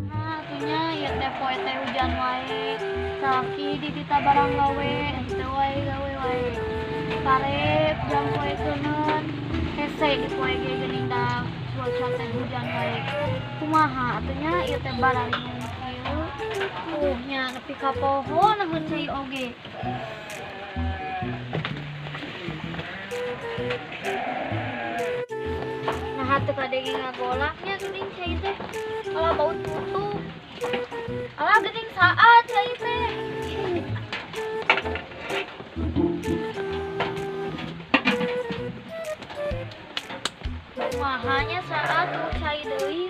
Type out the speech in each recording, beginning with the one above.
Nah, atuh nya ieu teh poe teh hujan wae. Salaki dititah barang gawe, henteu wae gawe wae. Pare jam poe keuneun. Hese di poe ge geuning da cuaca teh hujan wae. Kumaha atuh nya ieu teh baralingung kieu. Nya nepi ka poho naheun cai oge. Nah, teu kadenge ngagolak nya geuning cai teh. Alah bau tutup. Alah geuning saat cai teh. Kumahanya saat tuh cai deui.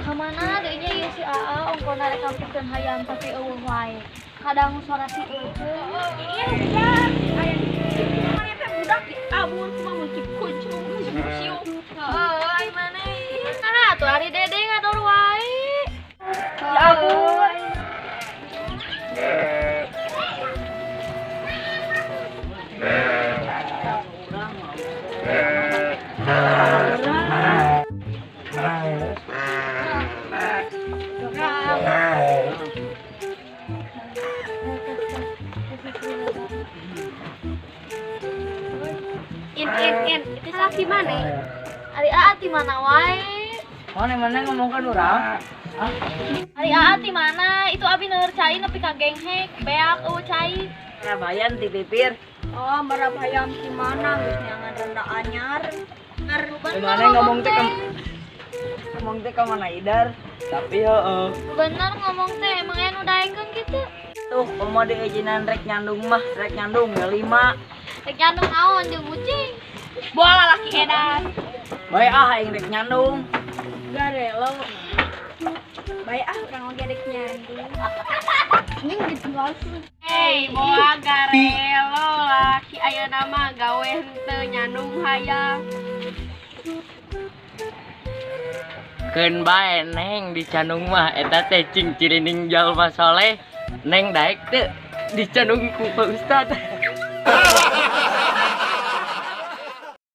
Kamana deui nya ieu si Aa ongkona rek kampikeun hayam tapi eueuh wae. Kadang suara si Ece. Iya, hujan. Aya mana teh budak diabur kumaha mun cikucung siu. Heeh, ai maneh. Nah, atuh ari Dede ngador wae. Diabur. In in in, itu laki mana? Ari Aa ti mana wae? Mana mana ngomong kan urang? Hah? Ari Aa ti mana? Itu abi leur cai nepi ka genghek, beak eueuh cai. Marabayan ti pipir. Oh, marabayam ti mana geus neangan renda anyar. Mana ngomong teh ngomong teh ka mana idar? Tapi heeh. Bener ngomong teh emang aya nu daekeun kitu. Tuh, komo diizinan rek nyandung mah, rek nyandung ya 5. Rek nyandung naon jeung ucing? Bola laki edan. Bae ah aing rek nyandung. Garelo. Bae ah urang oge rek nyandung. Ning gitu langsung. Hei, boa garelo laki ayeuna mah gawe henteu nyandung hayang. Keun bae neng dicandung mah eta teh cing cirining jalma soleh. Neng daek teu dicandung ku Pak Ustad.